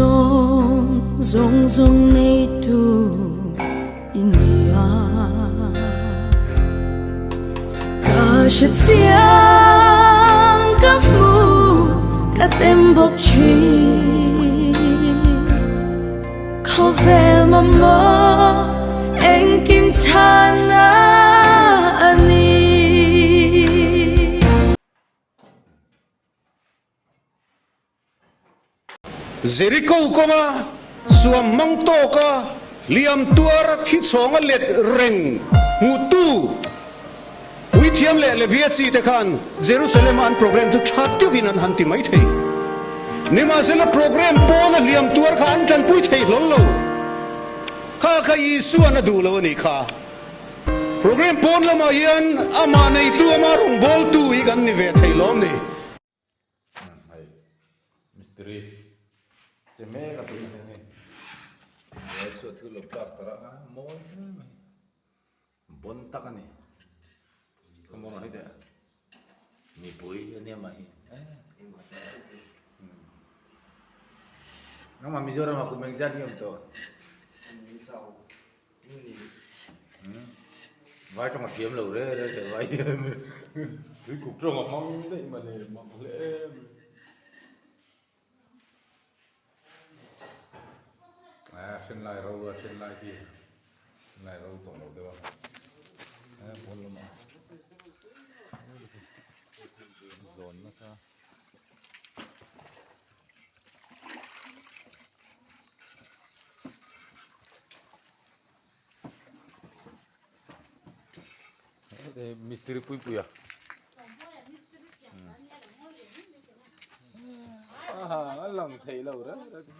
Zawng zawng zawng neitu i ni a. Ka hre chiang ka hmu ka tem bawk thin. Khawvel mamawh engkim chhana a ni. Jeriko kawnga suam hmang tawka hliam tuara thi chhawnga let reng hmuhtu Puithiam leh Levia chi te khan Jerusalem-a an program chu tha deuhin an han ti mai thei. Nimahsela program pawna hliam tuar kha an tanpui thei hlawl lo. Kha kha Isua'n a duh lo a nih kha. Program pawn lamah hian amah neitu, amah rawngbawltu hi kan ni ve thei lawm ni. Hei mistiri che mek a tih ang hei hnuai chhuah thil lo plaster a mawi hle mai bon tak a ni khawmawr hei teh mipui a nia mah hi nangmah Mizoram ah kum engzat nge awm tawh Vai tawng a thiam lo re re teh vai hian tui kuk tawng a hmang daih mah le mak hle mai. A then lai ro a then lai hi then lai ro tawh lo deuh a he pawn lamah zawn nasa. Mistiri pui pui a a lang thei lo reng reng.